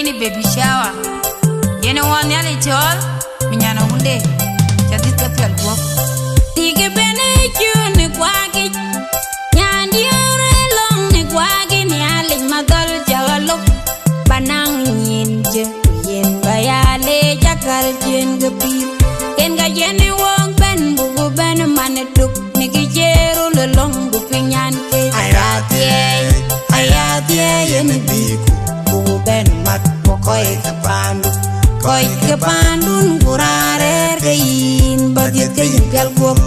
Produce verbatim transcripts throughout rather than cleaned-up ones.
Baby shower. Yen ë wɔ Nhialic cɔɔl, mi nyan awunde, ca dhiëth ke piɔl guɔ̈p. Tik ë bɛ̈n ë cun ë kuakic, nyan diëër ë lɔ̈ŋ ë kuakic, Nhialic madhɔl cä ɣa lop, ba naŋ nyin jë, ku yen ba ya leec akäl ciën ke pïïr. Yen ka yen ë wok bɛ̈n, buku bɛ̈n man ë tuk, në kë cï röl ë lɔ̈ŋ, ku piny nyan ke. Aya thiëëi, aya thiëëi, yen bï ku, ku bɛ̈n mat, ku kɔc ke paandu, kɔc ke paandun, ku raan rɛ̈ɛ̈r ke yïn, ba dhiëth ke yïn pial guɔ̈p.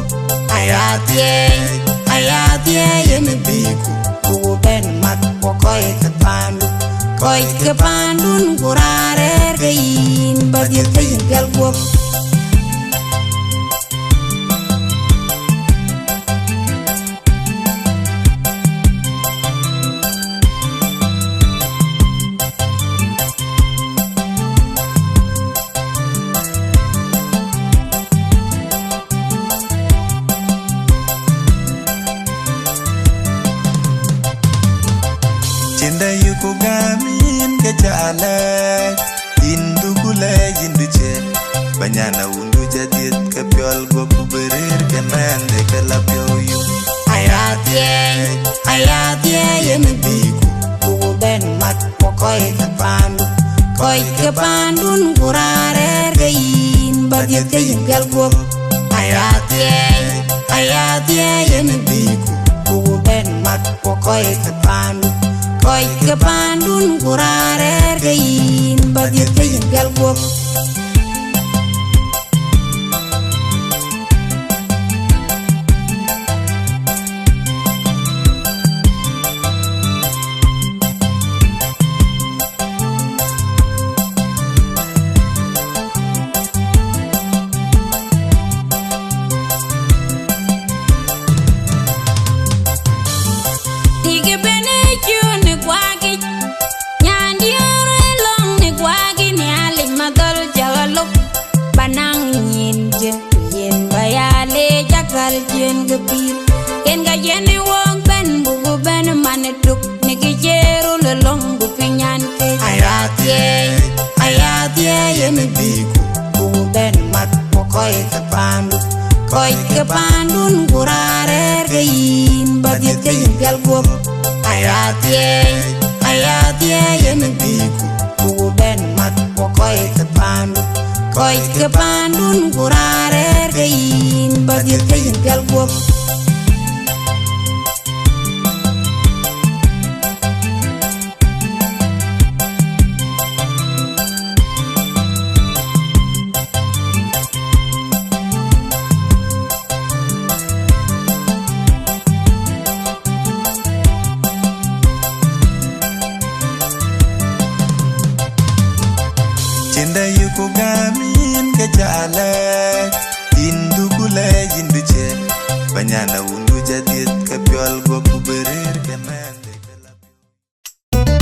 Aya thiëëi, aya thiëëi, yen bï ku, ku bɛ̈n mat, ku kɔc ke paandu, kɔc ke paandun, ku raan rɛ̈ɛ̈r ke yïn, ba dhiëth ke yïn pial guɔ̈p. Cïn dɛ yï ku gäm yïn ke ca lɛɛc, yïn du ku lɛɛc yïn du cië, ba nyan awundu ca dhiëth ke piɔl guɔ̈p, ku bï rëër ke mɛnhde ke la piɔ̈u yum. Aya thiëëi, aya thiëëi, yen bï ku, ku bɛ̈n mat, ku kɔc ke paandu, kɔc ke paandun, ku raan rɛ̈ɛ̈r ke yïn, ba dhiëth ke yïn pial guɔ̈p. Aya thiëëi, aya thiëëi, yen bï ku, ku bɛ̈n mat, ku kɔc ke paandu, kɔc ke paandun, ku raan rɛ̈ɛ̈r ke yïn, ba dhiëth ke yïn pial guɔ̈p. Tik ë bɛ̈n ë cun ë kuakic, nyan diëër ë lɔ̈ŋ ë kuakic, Nhialic madhɔl cä ɣa lop, ba naŋ nyin jë, ku yen ba ya leec akäl ciën ke pïïr. Yen ka yen ë wok bɛ̈n, buku bɛ̈n man ë tuk, në kë cï röl ë lɔ̈ŋ, ku piny nyan ke. Aya thiëëi, aya thiëëi, yen bï ku, ku bɛ̈n mat, ku kɔc ke paandu, kɔc ke paandun, ku raan rɛ̈ɛ̈r ke yïn, ba dhiëth ke yïn pial guɔ̈p. Aya thiëëi, aya thiëëi, yen bï ku, ku bɛ̈n mat, ku kɔc ke paandu, kɔc ke paandun, ku raan rɛ̈ɛ̈r ke yïn, ba dhiëth ke yïn pial guɔ̈p. Cïn dɛ yï ku gäm yïn ke ca lɛɛc, yïn du ku lɛɛc yïn du cië, ba nyan awundu ca dhiëth ke piɔl guɔ̈p, ku bï rëër ke mɛnhde ke la piɔ̈u.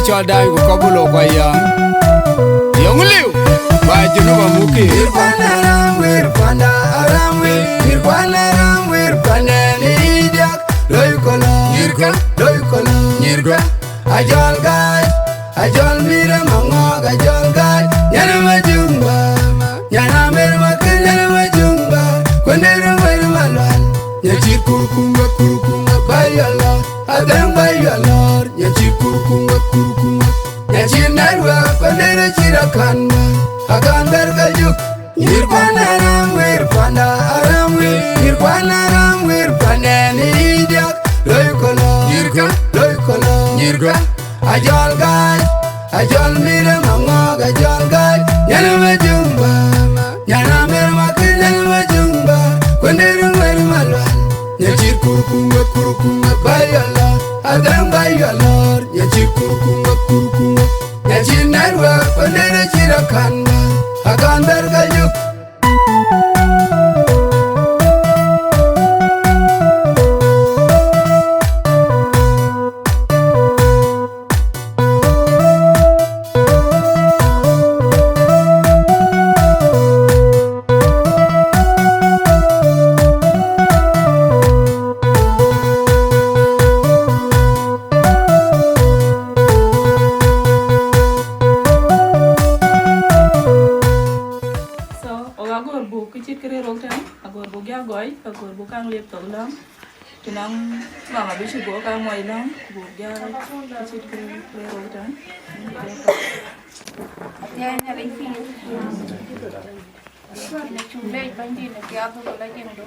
Cɔl daai ku kɔp lo kua ya. Yɔŋ liu, ba Junub amuk ki. Wir kuan aram, wir kuanda aram, wir, wir kuan aram, wir kuanda ni diak. Loi kolo, nyirka, loi kolo, nyirka. Ajɔl gaai, ajɔl mire maŋɔk, ajɔl gaai. Nyana ma jumba, nyana mer ma kin, nyana ma jumba. Kuande ru mer ma lual. Nya cir kurkunga, kurkunga, ba yalo. Adɛŋ ba yalo, nya cir kurkunga, kurkunga. Nya cir narwa, kuande ru cir akan ba. Akan ber ka juk. Nyir kuan aram, wir kuanda aram, wir, wir kuan aram, wir kuanda ni diak. Loi kolo, nyirka, loi kolo, nyirka. Ajɔl gaai, ajɔl mire maŋɔk, ajɔl gaai. Nyana ma jumba, nyana mer ma kin, nyana ma jumba. Kuande ru mer ma lual. Nya cir kurkunga, kurkunga, ba yalo. Adɛŋ ba yalo, nya cir kurkunga, kurkunga. Nya cir narwa, kuande ru cir akan ba. Akan ber ka juk. So, wok agör buk kë cït kërëër wok tɛ̈n, agör buk ya gɔɔi, agör buk kaŋ liep thok lɔ̈ŋ. Të nɔŋ mama bï cï buk kaŋ muɔc lɔ̈ŋ, buk ya kë cït kërëër wok tɛ̈n. Atiɛɛi Nhialic pïïr. Yïn acuk leec Bɛ̈nydït në piathdu ku la jiŋdu.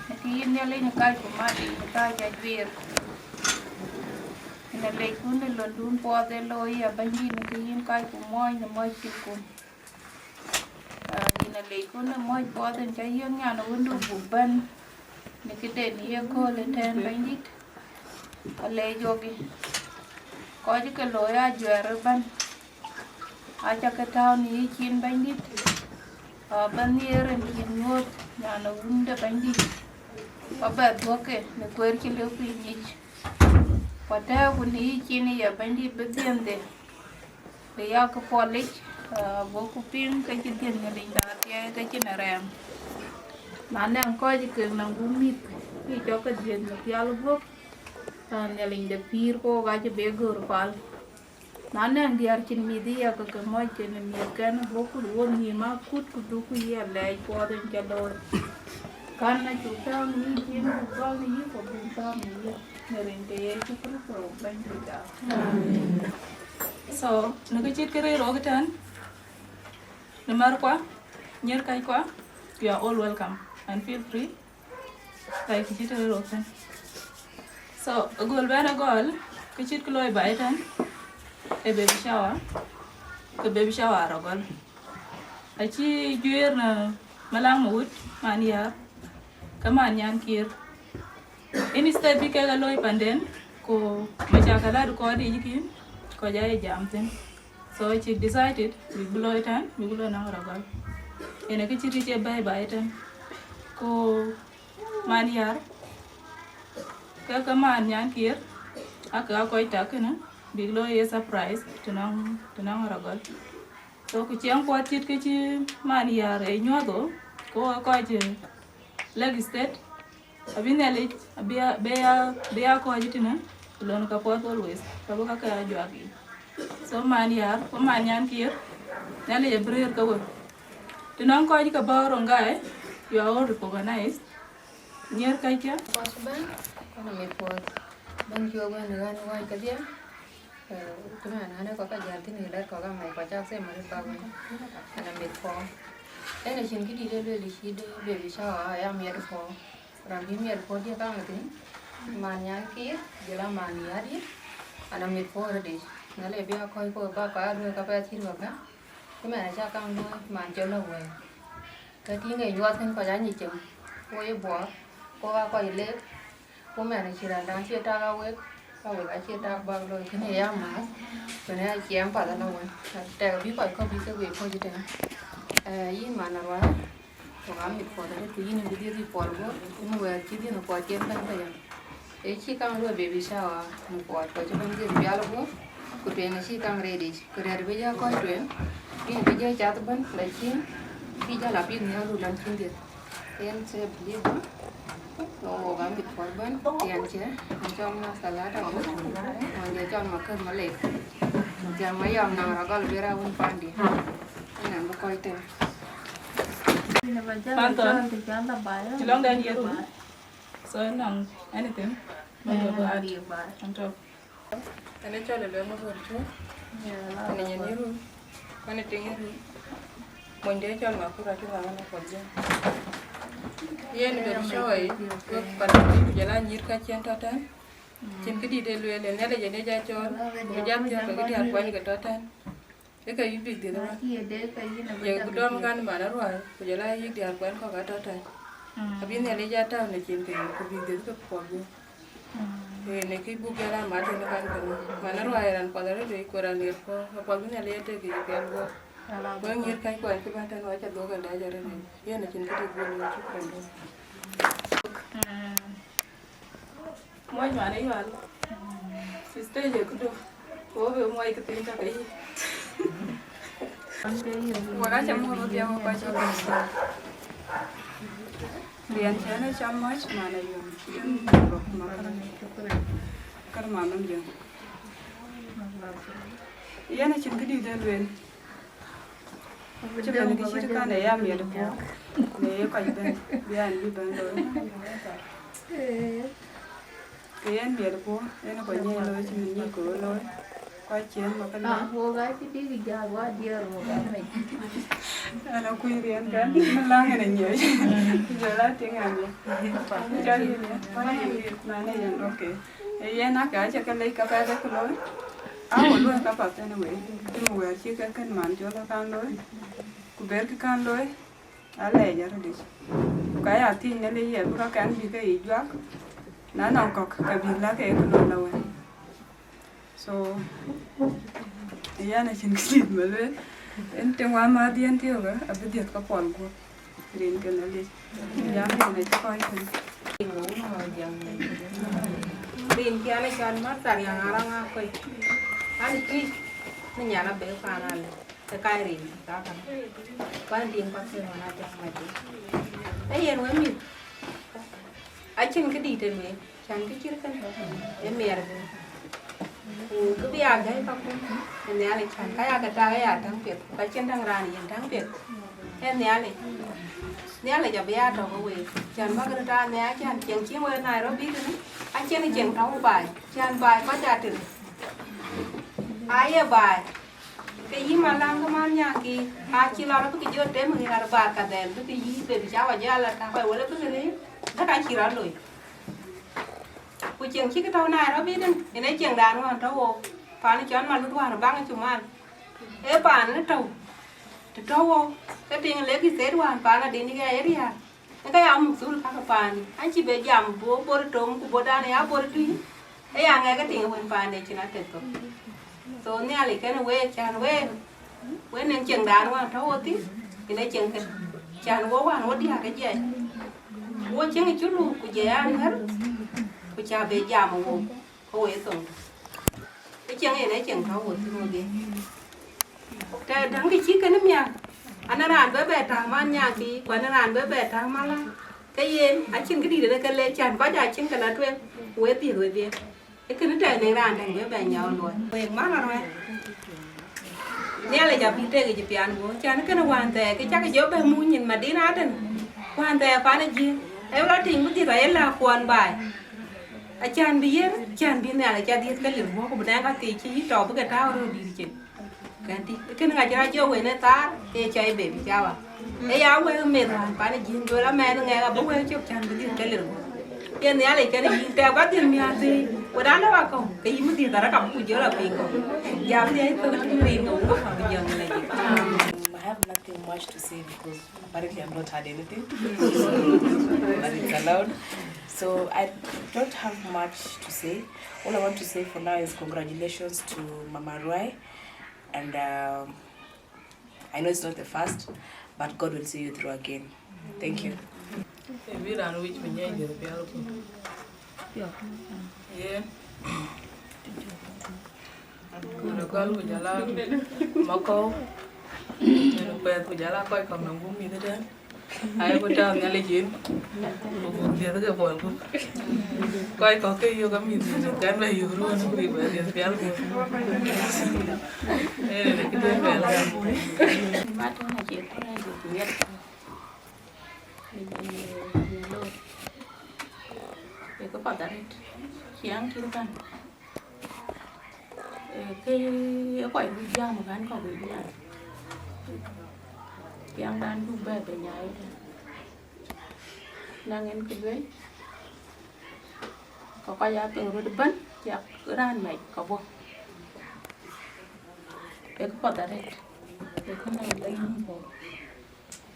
Në kë yïn Nhialic në kacku mat yic në kääc ajuëër. Yïn aleckun në londun puɔth ë looi ya Bɛ̈nydït në kë yïn kacku muɔɔc në mɔ̈c cïtku. Ah, yïn aleckun në mɔ̈c puɔth ën ca yiëk nyan ë wëndu buk bɛ̈n në këden ye kööl ëtɛ̈ɛ̈n Bɛ̈nydït. Alec yokï. Kɔc ke looi ajuɛɛr ëbɛ̈n. Aca ke tääu në yï cin Bɛ̈nydït. Aa, bä nhiëër rin cïn nyuɔ̈th nyan ë wun de Bɛ̈nydït. Ba bɛ dhuɔ̈kkë në kueer cï lëu piny yic. Ku atɛ̈ɛ̈uku në yï cin ë ya Bɛ̈nydït bï dhiënhde. Bï ya kë puɔl yic, aa, goku piŋ ke cï dhiënh Nhialic da athiɛɛi ke cïn arɛɛm. Na nɛŋ kɔc kek nɔŋ gup mïth, kï cɔk ke dhiëth në pial guɔ̈p, aa, Nhialic de pïïr ke wok acï be göör pal. Na nɛŋ diäär cïn mïth ë yakë ke mɔ̈c kenë miëthkɛn, bɔ̈ ku wok nhïïm akut ku duk ku ye alɛɛc puɔth en cä looi. Kän acuk tääu në yï cin, buk dhɔl në yï, ku buk tääu në yï, në rin ke Yecu Kërtho Bɛ̈nydït da. So, në kë cït kërëër wok ëtɛ̈n, në märkua, nyïïrkɛckua, you are all welcome and feel free. Like kë cït röt thïn. So, agöl bɛ̈n agɔl, kë cït kë looi baai tɛ̈n, ë baby shower, ke baby shower arɔ̈ gɔl. Acï juëër në Malaŋ Mawut, man yäär, ke man nyan kiir. Instead bï kek a looi panden, ku macakalat kɔɔr yic kïn, kɔc aa ye jam thïn. So, cïk decided, bïk bï looi tɛ̈n, bïk bï looi nɔŋ arɔ̈ gɔl. Yen ë kë cït kë cie bɛ̈ɛ̈i baai tɛ̈n. Ku man yäär, ke ke man nyan kiir, ake aa kɔc tak kënë, bïk looi ye surprise, të nɔŋ, të nɔŋ arɔ̈ gɔl. So, ku ciɛɛŋ kuɔth cït kë cï man yäär ë nyuɔ̈th ɣo, ku wok kɔc, eh, Lake State, abï Nhialic, abï ya, bï ya, bï ya kɔc tënë, ku lon ka puɔth always, ka bï ka ke ya juak yiic. So, man yäär, ku man nyan kiir, Nhialic abï rëër ke we. Të nɔŋ kɔc ke bɔ̈ Rongai, you are all recognized. Nyïïrkɛckiɛ̈. Kɔc bɛ̈n, kɔn amit puɔth. Bɛ̈n cuk bɛ̈n ɣän wääc kedhie. Eh, cïmën ɣän ë kɔc ka jäl thïn, ë lɛ̈t kɔc ka mɛc kɔc cak them arëët bak wën. Ɣɛn amit puɔth. Ɣɛn acïn këdït ë lueel cït baby shower, aya miɛt puɔth. Raan bï miɛt puɔth diɛ̈ kaŋ thïn. Man nyan kiir, jɔl a man yäär diɛ̈. Ɣɛn amit puɔth röt yic. Na le bï a kɔc puɔth bak kɔc a lueel ka pɛth cït wek kä. Cïmën aca kaŋ luɔ̈i, man cï lɔ wɛ̈ɛ̈r. Ke tïŋ ë nyuɔɔth kën kɔc aa nyic cem, ku ye buɔɔr, ku aa kɔc leep, ku mɛn acï raan däŋ cie tak awek, awek acie tak bäk looi, kënë ya määth, kënë aciɛɛm path alɔ wën. Tɛk bï kɔc kɔ̈k bï ke guiir kɔc ëtënë. Eh, yïn man aruaar, ku ka mit puɔth arëët, ku yïn bï dhiëth yï puɔl guɔ̈p, yïn wɛ̈ɛ̈r cï dhiëth puɔl cï en bɛ̈n ke yam. Ë cï kaŋ luɔi baby shower në kuɔɔt kɔc cï bɛ̈n dhiëth pial guɔ̈p, ku tueŋ acï kaŋ ready, ku rɛ̈ɛ̈r bï jɔ kɔc tueŋ, bïn bï jɔ cath ëbɛ̈n, lakin bï jɔ la piŋ nhial run an cïn dhiëth. Yen cï believer, ku wok amit puɔth ëbɛ̈n, tiɛn cï, an cɔl Masalata ku, an jɔ cɔl Makër Malek, tiɛn Mayɔm naŋ rɔt gɔl bï raan wun pandi. Ënɛn bï kɔc tëë. Panthon, cï lɔŋ dɛn ye run. So, nɔŋ anything? Maybe go add on top. Ënë cɔl Luɛŋ Mabor Cuɔ̈k, ënë nyin yï run, ënë tiŋ yï run. Monyde cɔl Makura cï ŋa ënë kɔc jam. Yen baby shower yic, wek pan piny ku jɔl a nyïïr ka cïn tɔ̈ tɛ̈n. Cïn këdït ë lueel, ë Nhialic ënë jɔ cɔɔl, ku bï jɔ thiɔ̈k ke këdï akuany ke tɔ̈ tɛ̈n. Ë ke yï bïk dhiëth ëbɛ̈n. Ye ku dɔm kan man aruai, ku jɔl a yïk diäär kuɛn kɔ̈k atɔ̈ tɛ̈n. Abï Nhialic jɔ tääu në cin ke yï, ku bïk dhiëth ke puɔth guɔ̈p. Ee, në kï buk jɔl a mat tënë kan kënë. Man aruai raan puɔth arëët, ku raan ɣer puɔ̈u, apuɔth bï Nhialic jɔ tëëk yic pial guɔ̈p. Wek nyïïr kac kuɛn cï bɛ̈n tɛ̈n, wɔ cä dhuɔ̈k ëdɛ̈c arëët. Yen acïn këdï guɔ̈p, cuk kuɛn. Muɔc man ë yual. Stage ë këdu. Ku wo be muɔc këthiin tɔ̈ ke yï. Wek acä muk röt dhiau wek kɔc cï bɛ̈n. Riɛn cïn ë cam muɔc man ë yom. Kër man nɔm jön. Yen acïn këdït ë lueel. Cï bɛ̈n kë cït kan ë ya miɛt puɔ̈u, në ye kɔc bɛ̈n, bï an bï bɛ̈n looi. Ke yen miɛt puɔ̈u, yen kɔc nyiɛc looi cï min nyic ku looi, kɔc ciëën bä ke looi. Wok acï bïk jäl wa diɛɛr wok amec. An akuc riɛn kɛn, min läŋ en ë nyiɛc. Ku jɔl a tiŋ en ë nyiɛc. Ku jɔl yïn ë, ku jɔl yïn ë, man ë yen, okay. Ee yen, ake acä ke lec ka pɛ̈th ë kë looi, a ku luɔi ka path anyway. Cï mu wɛ̈ɛ̈r cï ke kën man col ë kan looi, ku ber kë kan looi, alɛɛc arëëtic. Ku ka ya thiëc Nhialic ye bï kakɛn bï ke yic juak, na nɔŋ kɔ̈k, ke bïk lak ke kë looi la wën. So, yen acïn kë dït ba lueel. En tiŋ wämääth yen tiökë, abï dhiëth ka puɔl guɔ̈p. Rin kën Nhialic. Jam rin acï kɔc kën. Rin kian ë cɔl Martha Riaŋ Araŋ Akɔc. An, Tuic, në nyan abë paan alë. Ke kac rin kaka. Kuan tiŋ kɔc kën wan atɛ̈k mac. Ee yen wek mïth. Acïn kë dït ë lueel. Cän kë cït kën, ë miɛt piny. Ku kë bï ya gäi kaku, ë Nhialic cän, ka ya ke tak ë ya täŋ piɛth, ku ka cïn täŋ raan yen täŋ piɛth, ë Nhialic. Nhialic abï ya tɔ̈ ke week. Cän bäk röt aa nhiaar, cän cieŋ cï wek Nairobi tënë, acïn cieŋ tɔ̈u baai, cän baai kɔc aa tënë. Aye baai, ke yï Maläŋ ke man Nyankï, acï lɔ rɔt bï ke jɔ tem ɣer bar kadhɛl, bï ke yï baby shower jɔ ya la tak kɔc wël bï ke rëër, däk acï rɔt loi. Ku cieŋ cï kë tɔ̈u Nairobi tën, yen ee cieŋdan wään tɔ̈ wo, pan cɔn Maluth wään baŋ cumal. Ee paan ë tɔ̈u, të tɔ̈u wo, ke tiŋ Lakes State wään paan adï ke area. Ë ka ya muk thul kakë paan, an cï be jam bï wo bor tom ku bodan ya bor tui. Ee ya ŋɛk ke tiŋ wën paande cïn ateth thok. So Nhialic kënë week, cän week, wën en cieŋdan wään tɔ̈ wo thïn, yen ee cieŋ kën, cän wo wään wo diäk ke jiɛc. Wo cieŋ cï luk ku jiɛc an ŋär, ku cä be jam wo, ke wo ye thoŋ tök. Ë cieŋ yen ee cieŋ tɔ̈u wo thïn wo dhie. Të däŋ kë cï kënë miäk, an raan bë bɛ täŋ man Nyankï, ku an raan bë bɛ täŋ Maläŋ. Ke yen, acïn këdït ënë ke le cän, kɔc acïn ke la tueŋ, we dhiëth we dhie. Ë kënë tɛ̈ në raan däŋ bë bɛ nyɔɔl luɔi. Wek man aruɛ̈ɛ̈r. Nhialic abï tek yic pian guɔ. Cän kënë wään thɛɛr, kë cak jɔ bɛ muny nyin Madina tën. Wään thɛɛr pan ë jiëë. Ee rɔt tiŋ bï dhiëth aye la kuɔn baai. Acän bï yen, cän bï Nhialic ca dhiëth ke lir guɔ, ku bï nɛŋ ka thiëc cï yï tɔ̈ bï ke tääu röördït cin. Kën tï, kën ŋac rɔt jɔ wën ë thaar, ee cɔl baby shower. Ee ya wëu meth wään pan ë jiëë, jɔl amɛn ŋɛk abï wëu cök cän bï dhiëth ke lir guɔ. Yen Nhialic kënë yïn tɛ̈ bä dhil miäk thïn, wët alë wakɔ̈u, ke yïn bï dhiëth arëk abï ku jɔl a piny kɔ̈u. Jam dhiëc thok tïŋ rin ŋɔ̈u, ku jɔŋ Nhialic. Um, I have nothing much to say because apparently I've not heard anything. But it's allowed. So I don't have much to say. All I want to say for now is congratulations to Mama Ruai. And um, I know it's not the first, but God will see you through again. Thank you. Ë bï raan wïc bï nyiɛc dhiëth pial ku. Yen. Rögɔl ku jɔl a Makɔu. Yen Kuɛth ku jɔl a kɔc kɔ̈k nɔŋ gup mïth ëtɛ̈n. Aye ku tääu Nhialic yen. Ku buk dhiëth ke puɔl gup. Kɔc kɔ̈k ke yök amïth, mïth kɛn bɛ yök ruɔ̈n ku bï bɛ dhiëth pial gup. Yen ë këden bɛ la. Mat ënë acie kërɛɛc ku miɛt. Ë bɛ̈ny, ë bɛ̈ny loor. Ë këpath arëët, ciɛɛŋ cït bɛ̈n. Ë ke ë kɔc wïc jam ë kän kɔ̈k wïc jam. Ciɛɛŋdan cuk bɛ̈ɛ̈i bɛ̈ny aa ëtɛ̈n. Naŋ en kë lueel, ke kɔc aa piŋ röt ëbɛ̈n, yak raan mɛc ke bɔ̈. Ë këpath arëët, ë kënë ë yïn bɔ̈.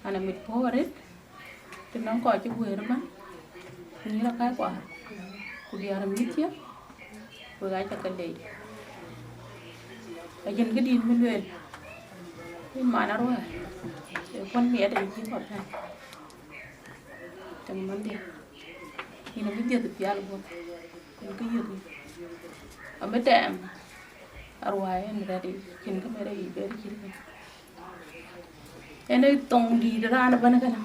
An amit puɔ̈u arëët, të nɔŋ kɔc cï guëër ëbɛ̈n, nyïïr akäi kuaar, ku diäär ë mïthkiɛ̈, wek aa cä ke leec. Acïn këdït bï lueel, yïn man aruääi, ee kuɔn miɛt ë cï kɔ̈k tɛ̈n. Tëŋ manhdiɛ̈, yïn abï dhiëth pial guɔ̈p, yïn kë yök yïn. Abï tɛɛm aruääi en rɛ̈t yic, cïn kë mɛt ë yic ber cït kënë. En ë thoŋ dïït raan ëbɛ̈n kënë,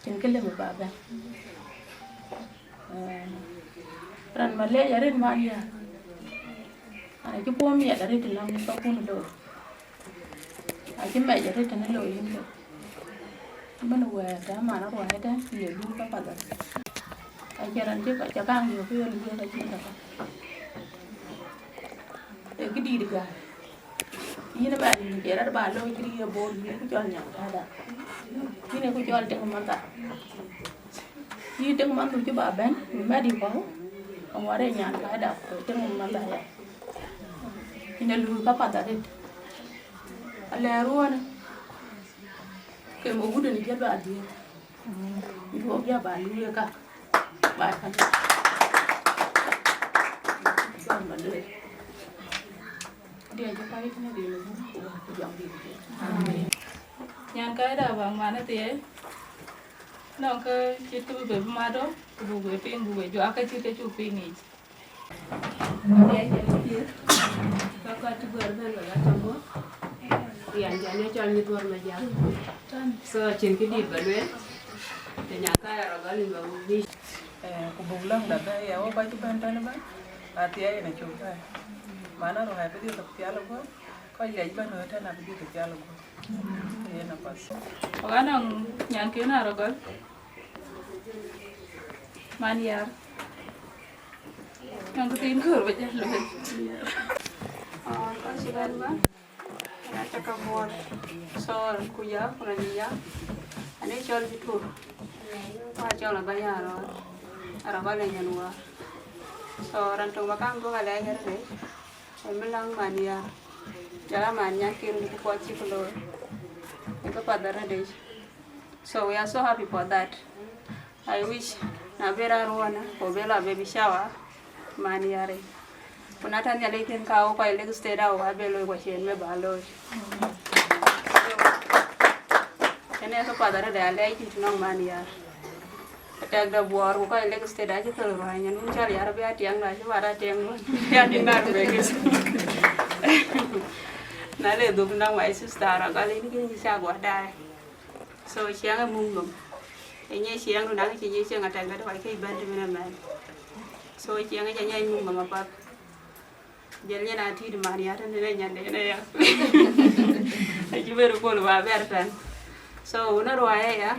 cïn kë lëmë ba bɛ̈n. Ee, raan ma leec arëët man ya, an acï puɔ̈u miɛt arëët të nɔŋ kakun looi, acï mɛc arëët tënë looi yïn kë. Ëmën wɛ̈ɛ̈r tɛ̈ man aruääi tɛ̈n, ye luui kapath arëët. Acie raan cï ka, cä kaŋ yök ke ye luui ka cïn kapath. Ee këdït gäär. Yïn ëmɛn, cie rɛ̈t ba looi cït ye bor, yïn ku cɔl nyan kadap. Yïn ë ku cɔl tëŋ mantha. Yï tëŋ manhdu cï ba bɛ̈n, mɛ̈t yï kɔ̈u, aŋuɔt ë nyan kadap, ku tëŋ mantha ya. Yïn ë luui kapath arëët. Alɛɛr ruɔ̈në, ke mɔ̈ wut ënë jël ba dhiëëth. Yï wok ya ba luui ë kak. Ba kan. Jɔl ba luui. Diɛ̈ jɔ kɔc tënë rin ë bum ku wär ku jɔŋ dït. Amen. Nyan kadap, bäk man ë thiëëc, nɔŋ kë cït kë bï bɛ bï mat ë, ku buk bɛ piŋ, buk bɛ juak ke cït kë cuk piŋ yic. Diɛ̈ jɔ kï, ka kɔc cï guɛ̈ɛ̈r bɛ̈n wek acä guɔ. Riɛn jɔ ne cɔl Nyuthwär Majak. So, acïn këdït ba lueel, të nyan kadap rɔ gɔl yïn ba bï. Eh, ku buk lɔ̈ŋda bɛ̈ɛ̈i, ya wok kɔc cï bɛ̈n tɛ̈n ëbɛ̈n, athiɛɛi yen acuk bɛ̈ɛ̈i. Man aruääi abï dhiëth pial guɔ̈p, kɔc liac bɛ̈n wëë tɛ̈n abï dhiëth pial guɔ̈p. Yen apath. Wok anɔŋ nyanken Aragɔl, man yar. Nɔŋ këthiin köör ba jal lueel. Ah, kɔc cï bɛ̈n bɛ̈n. Ɣɛn acä ke buɔɔth. So, ku ya, ku rɛ̈n ya. Ɣɛn ë cɔl Bitur. Ku acɔl Abäny Arɔ̈ɔ̈r. Arɔ̈ɔ̈r ba leny ɣɛn wäär. So, raan töŋ ba kaŋ dhuɔ̈k alɛɛc arëët, ë Miläŋ man yar. Jɔl a man nyan kïr ku kuɔth cï ku looi. Ë ke path arëët. So we are so happy for that. I wish na bï raan ruɔ̈ɔ̈në, ku bï la baby shower, man yar. Ku na tɛ̈n Nhialic thïn ka wok kɔc Lake State, a wok abï looi, ku acïn bï ba looi. Kënë ke path arëët, alɛɛc dït nɔŋ man yar. Atɛ̈k de buɔɔr, ku kɔc Lake State acï thöl ruääi, nyan wun cɔl yar abï atiɛŋ, acï mat atiɛŋ wun. Ya dït na rubekis. Na le dhuk nɔŋ my sister, agal yïn kïn cï cak guɔ daai. So ciɛɛŋ ë muk nhom. Ë nyiɛc ciɛɛŋdu, na kë cï nyiɛc ciɛɛŋ atɛ̈k dɛ̈t, kɔc kë bɛ̈n tëmën ëmɛn. So ciɛɛŋ ë cä nyiɛc muk nhom apath. Jël nyin atït man ya tënë nyande ënë ya. Acï bɛ̈n kööl ba bɛ̈r tɛ̈n. So wun ë ruääi aya,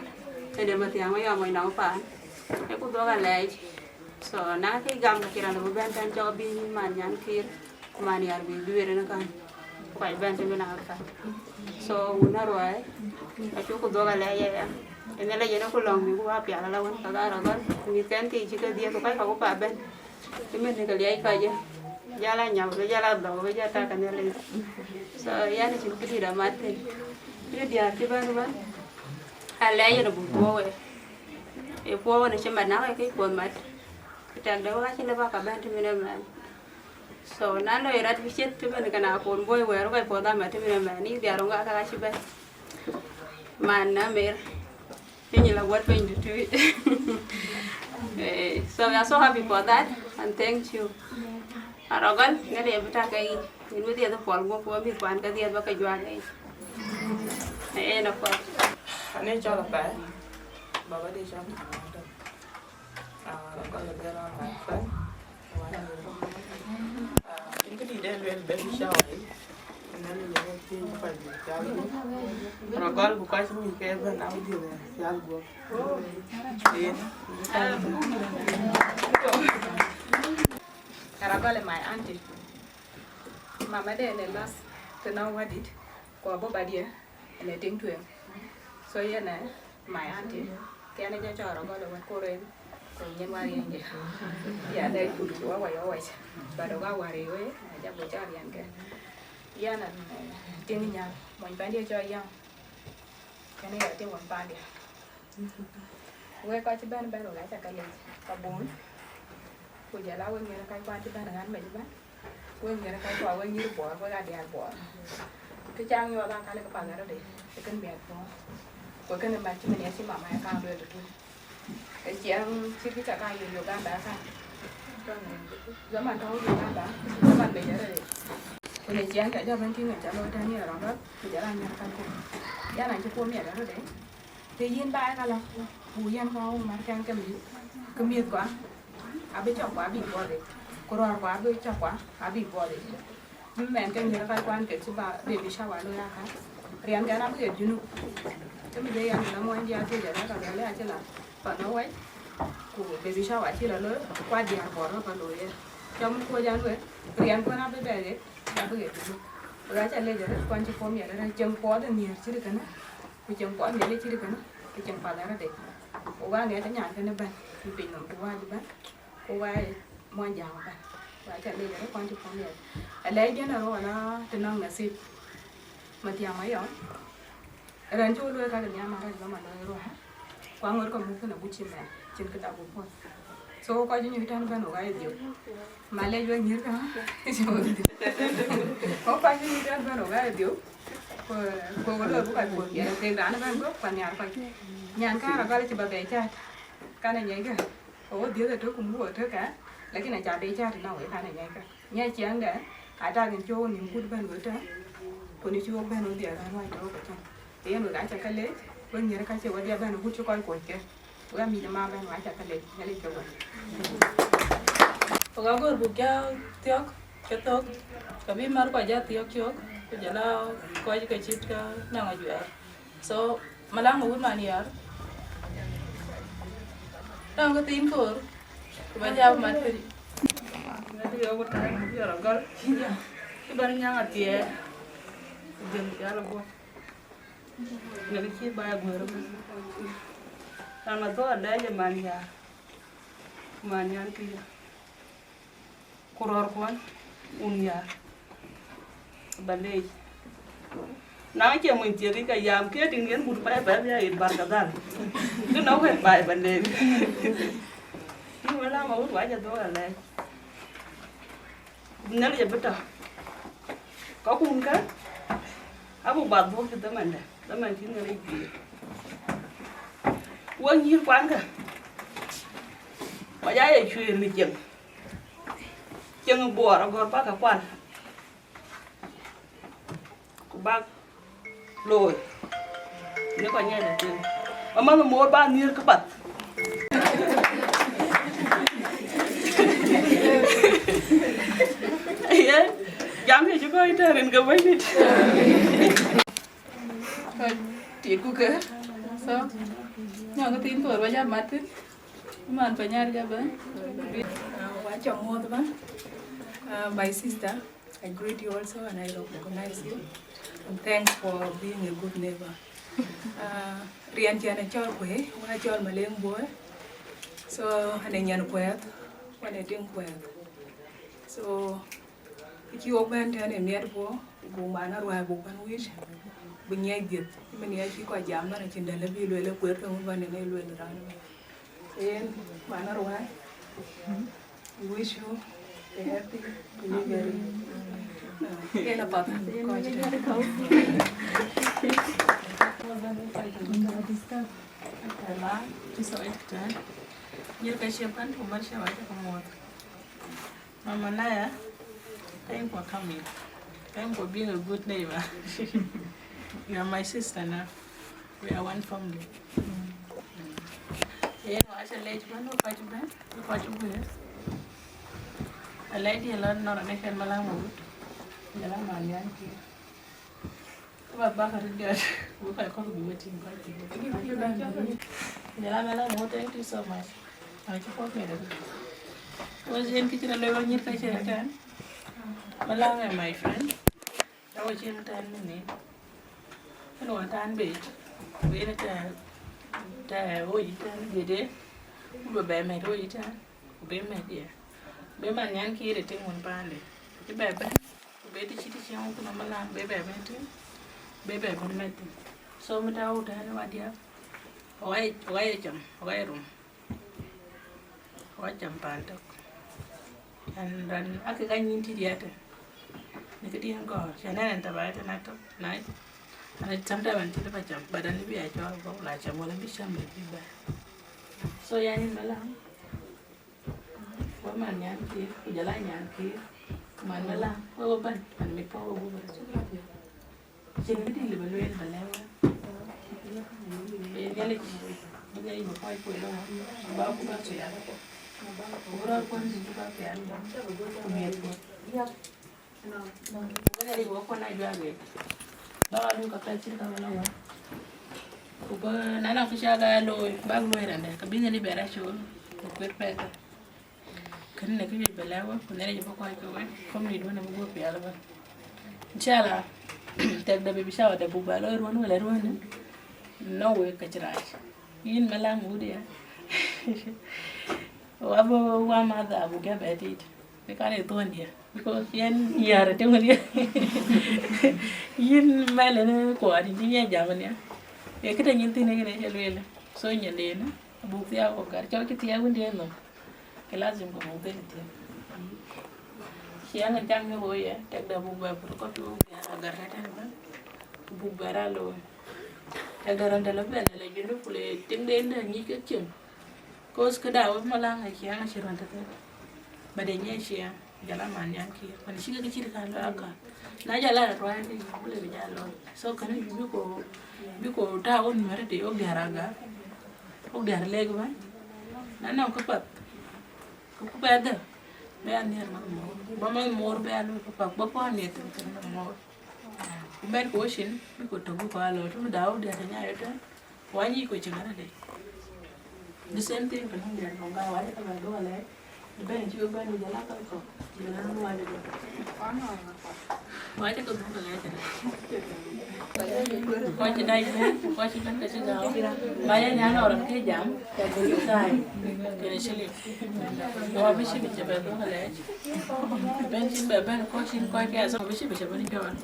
tëde Mathiaŋ Mayɔm Mony Nɔŋ Paan. Ë ku dhuɔ̈k alɛɛc. So na kë gam, ke cï raan bï bɛ̈n tɛ̈n cɔk bï man nyan kïr. Man yar bï duëër ënë kan, ku kɔc bɛ̈n tëmën aa kan. So wun ë ruääi, acuk ku dhuɔ̈k alɛɛc aya. Ë Nhialic yen ë ku lɔ̈ŋ bï ku ba pial ala wën ka Aragɔl, mïthkɛn thii cï ke dhiëëth, ku kɔc kɔ̈k ku ba bɛ̈n. Cïmën ke liac kɔc ë, jal a nyam, bï jal a dhɔ̈k, bï jal tak ke Nhialic. So yɛn acïn këdït amat thïn. Cï diäär cï bɛ̈n bɛ̈n, alɛɛc yen abuk puɔ̈u wei. Ë puɔ̈u wën acï mat, na kɔc kë kuɔth mat, ku tɛ̈k de wek acï lëu ba ka bɛ̈n tëmën ëmɛn. So na loi rɔt bï ciët tëmën, ke na kon bɔ̈ wɛ̈ɛ̈r kɔc puɔth ama tëmën ëmɛn, yï dhiaar ŋa ka ka cï bɛ̈n. Man na mer, piny la guɔt piny tutui. Eh, so We are so happy for that and thank you. Arogɔl, ŋɛ̈t ye bï tak ke yic, yïn bï dhiëth puɔl guɔ̈p, ku bï mïth kuan ke dhiëth bä ke juak ke yic. Ee, na puɔl. Ane cɔl apɛi, baba de cɔl Arogɔl. Ah, Arogɔl is there on my friend. Ah, in kë dït en luel baby shower yic. Arogɔl ku kɔc mïth ke bɛ̈n abï dhiëth pial guɔ̈p. Yen. Arogɔl ë my auntie. Mama de ënë last të nɔŋ wädït, ku abɔ̈ badiɛ̈ ënë tiŋ tueŋ. So yen ë my auntie, kɛn ë jɔ cɔɔr Arogɔl ë wɛ̈t Koren, ku nyin wäär yen jë. Ya dɛ kut ku wawai wawai. But ë wä wäär ë wë, na jɔ bɔ̈ cɔɔr yɛn kë. Yɛn an, eh, tiŋ nyal, mony pandiɛ̈ cɔl Yam. Kënë ya tiŋ wën pandiɛ̈. Wek kɔc cï bɛ̈n bɛ̈n wek aca ke lec ka bun, ku jɔl a wek ŋiɛ̈r kɔc kuan cï bɛ̈n ɣän mec ëbɛ̈n, wek ŋiɛ̈r kɔc kuan wek nyïïr Buɔɔr, wek aa diäär Buɔɔr. Kë cak nyuɔɔth aa kän ke path arëëdë, ë kën miɛt puɔ̈u. Ku ë kën ë mat cï min ya cï mama ya kaŋ lueel tutu. Ë ciɛɛŋ cït kë ca kaŋ yök Uganda ë kaŋ. Zaman tɔ̈u Uganda, zaman mec arëëdë. Ku në ciɛɛŋ ca jɔ bɛ̈n tïŋ ë ca looi tɛ̈n yen rɔm rɔt, ku jɔl a ŋiɛ̈r kɔc kuan. Yan an cï kuɔm miɛt arëëdë. Të yïn baai ka lɔ, ku yɛn ka wok mär kɛn ke mïth, ke mïthkua abï cɔkkuɔ abï buɔɔth yic, ku rɔ̈ɔ̈rkuɔ abï cɔkkuɔ abï buɔɔth yic. Mɛn ke nyïïr kɔc kuan kek cï ba baby shower looi aka, riɛnkɛn abï ɣet Junub. Të mïth ë yɛn la muɔny diaar thiëc arɛ̈k ka lueel acï la pan ë wɛc, ku baby shower acï la looi, ku adiäär Buɔɔr bä looi ë. Cɔm kuöc an wek, riɛnkuɔn abï bɛ ɣet, abï ɣet Junub. Wek aca lec arëët kuan cï puɔ̈u miɛt arëët, cieŋ puɔth ë nhiëër cït kënë. Ku cieŋ puɔth Nhialic cït kënë, ku cieŋ path arëëdë. Ku wä ŋɛk ë nyan kënë bɛ̈n, ku piny nɔm ku wäc bɛ̈n, ku wä muɔnyjäŋ bɛ̈n. Wä ca lec arëët kuan cï puɔ̈u miɛt. Alɛɛc diɛn ë rɔt wala të nɔŋ nasip. Mathiaŋ Mayɔm. Rɛn cï wä luɔi kakë nhiam arëët bä ma looi ruääi. Ku aŋot ke muk thïn agut cï mɛn, cïn këda buk puɔ̈th. So kɔc nyuc tɛ̈n bɛ̈n wok aa dhiök. Malec wek nyïïr kä. Wok kɔc nyuc tɛ̈n bɛ̈n wok aa dhiök. Ku, ku, ku loi bï kɔc puɔ̈th miɛt, kek raan ëbɛ̈n guɔ̈p, ku anhiar kɔc. Nyan kän Arogɔl cï bä bɛ caat, kän ë nyɛckë. Ku wo dhiëth ëtök, ku muk ëtök ë, lakin aca bɛ caat ënɔɔnë, wek kän ë nyɛckë. Nyɛc ciɛɛŋdɛ, atak en cï wok nïm kut bɛ̈n wek tɛ̈n, ku në cï wok bɛ̈n wok dhiëth raan ruac tɔ̈u ke tɛ̈n. Yen wek aca ke lec, wek nyïïr kä cï wedhie bɛ̈n kut cï kɔc kuɔ̈c ke. Wek mïth ë ma bɛ̈n, wek aca ke lec, Nhialic ke wek. Wek agör buk jɔ thiɔ̈k, cï thök, ke bï mär kua jɔ thiɔ̈k cök, ku jɔl a kɔc ke cït ke nɔŋ ajuɛɛr. So, Malaŋ Mawut Manyar, tɔŋ ke thiin koor, ku ba jɔ mat piny. Ŋäth ke ku taŋ, ku jɔl agɔl, ku bɛ̈n nyaŋ athiɛɛr, ku jël jal aguɔ. Ŋäth cï ba aguër ëbɛ̈n. Raan athok alɛɛc ë Manyar, ku Manyar kï ya. Ku rɔ̈ɔ̈rkuɔn, wun yar, ba leec. Na cie mony thiëk yic, ka yam ke tïŋ yen but pai ba bia yit barkadhal. Kë nɔ̈k wek pai ba leec. Yïn wala ma wut wac adhok alɛɛc. Nhialic abï tɔ̈. Ka kun kä, abuk ba dhuɔ̈k cï dhamandɛ, dhaman cï Nhialic guiir. Wek nyïïr kuan kä, kɔc aa ye cuëër në cieŋ. Cieŋ Buɔɔr agɔ̈r bäk ke kual, ku bäk looi në kɔc nyiɛc ëtëën. Amäth moor ba nhiëër këpath. Ye, jam ye cï kɔc tɛ̈ rin ke Bɛ̈nydït. Kɔc tit ku kë. So, nyɔŋ ke thiin koor ba jam mat thïn. Man Panyar jɔ bɛ̈n. Uh, wa ca muɔ̈th bä. Uh, my sister, I greet you also and I recognize you. And thanks for being a good neighbor. Uh, riɛn cɛn ë cɔl Kuei, wa cɔl Maleng Boi. So, ane nyan Kuɛth, wane tiŋ Kuɛth. So, cï wok bɛ̈n tɛ̈n ë miɛt puɔ̈u, buk man aruääi buk bɛ̈n wïc, bï nyiɛc dhiëth. Cïmën ya cï kɔc jam bɛ̈n acïn dɛ̈l abï lueel ë kueer ke ŋö bɛ̈n ënë lueel raan ëbɛ̈n. Yen man aruääi, we wish you a happy delivery. Uh, yen apath kɔc tɛ̈n. Disturb. Hello. Just so it can. Nyïr ka cie pan ku mar cie wacä ku muɔ̈th. Mama Naya, thank you for coming. Thank you for being a good neighbor. You are my sister now. We are one family. Yen wacä lec bän, wä kɔc bän, wä kɔc guiir. A lady a lot nɔr ne kɛn Malam Mawut. Jɔl a man yan ki. Ba bak a rëdiɔt, wä kɔc kɔ̈k bï wä tïŋ kɔc tïŋ. Jɔl a Malam Mawut, thank you so much. Aci puɔ̈k mɛt arëët. Wä yen kë cï rɔ loi wä nyïr ka cï rɔ tɛ̈n. Malam ë my friend. Awä cïn tɛ̈n mini. Yen wä tɛ̈n bec. Ku yen tɛ̈, tɛ̈ wä yï tɛ̈n gede. Ku bï bɛ mɛt wä yï tɛ̈n. Ku bï mɛt ye. Bï man nyan kiir ë tïŋ wun paande. Ku cï bɛ bɛ̈n. Ku bï të cït të cï ŋö ku nɔm Malam bï bɛ bɛ̈n tïŋ. Bï bɛ bɛ̈n mɛt thïn. So, mi tɔ̈u tɛ̈n wadiäk. Wä ye, wä ye cam, wä ye rum. Wä cam paan tök. An ran akë ka nyin tït ya tɛ̈. Në këdiɛ̈n gɔ̈ɔ̈r, cä nɛn ɛn tɛ̈ ba tɛ̈n atök, na, an sometimes an tït ba cam, but an bï a cɔɔl bä, ku la cam, wala bï cam bï bï bɛ̈n. So, ya nyin Malam, wä man nyan kiir, ku jɔl a nyan kiir, ku man Malam, wä wä bän, man mit puɔ̈u wä wä bän. Cïn këdï lëu bä lueel bä lɛ̈k wek. Ee Nhialic, bï Nhialic bï kɔc kueer ëmɔ, bä ku bä pial. Ku bï rɔt kuɔn bï ku bä pial, ku miɛt ku. Bï Nhialic bï kuɔn a juak ɣet. Bä ɣa luui ka pɛth cït ka bä lɔ wä. Ku bä na nɔŋ kë cä ɣa looi, bäk looi rɛndɛ, ka bï Nhialic bɛ rɛc cööl, ku kuet pɛth. Kënë në kë wiëc bɛ lɛ̈k wek, ku Nhialic bï kɔc ke wek, family duɔ̈n abï guɔ pial ëbɛ̈n. Inshallah, tɛkdɛ baby shower dɛ buk bɛ lɔ ruɔ̈n wala ruɔ̈n, nɔŋ wek ka cï rac. Yïn Malam wut ya. Wa bï wa mother abuk ya bɛ tit. Ni kan ë thuɔ̈n diɛ. Because yɛn yär ë tëŋ wën ya. Yïn mɛl ënë kuɔɔr yïn cï yɛn jam ënë. Ee këde nyin thïn ënë cä lueel. So nyin de ënë. Abuk thiaak ku gär cɔk cï thiaak wën diɛ̈n nhom. Ke lazim ku buk dhil thiaak. Ciɛɛŋ ë cak nyuɔ̈th woi ë, tɛkdɛ buk bɛ pur kɔ̈k buk bɛ agär tëtɛ̈n bä. Ku buk bɛ raan looi. Tɛkdɛ raan dɛ lɔ bɛ̈n lɔ Junub ku le tiŋden dɛ nyic kek cieŋ. Cause këda wek Malam ë ciɛɛŋ acï raan tëthiin. But ë nyiɛc ciɛɛŋ. Jɔl a man nyan kiir, man cï kek cït kan lɔ aka. Na jɔl a ruai ke yï, ku le bï jal lɔ. So kënë bï ko, bï ko ta wun nuɛ̈rë de, wok diäär agär. Wok diäär lek bä. Na nɔŋ kë path, kë ku bɛ dhë, bɛ a nhiɛɛr man moor. Bä man moor bɛ a luɔi kë path, bä kɔn nhiɛɛr thïn thïn man moor. Ku mɛn ku wocin, bï ko tök bï ko a lɔ, tun da wok diäär të nya yotën. Wany yï ko cï ŋäth adï? The same thing, kënë diɛt kɔ̈k gam, wacë ka bɛ dhuɔ̈k alɛɛc, bɛ̈n cï wek bɛ̈n ku jɔl a kɔc kɔ̈k, jɔl a wacë kɔ̈k. Wacë ka dhuɔ̈k alɛɛc adï? Kɔc cï dac bɛ̈n, kɔc cï bɛ̈n ka cï gam. Ba ya nyan lɔ rɔt ke jam, ka bï thai, kënë cï lip. Wa bï cï bï cï bɛ dhuɔ̈k alɛɛc. Bɛ̈n cï bɛ bɛ̈n kɔc cïn kɔc ke asɔk bï cï bï cï bɛ̈n cɔɔl.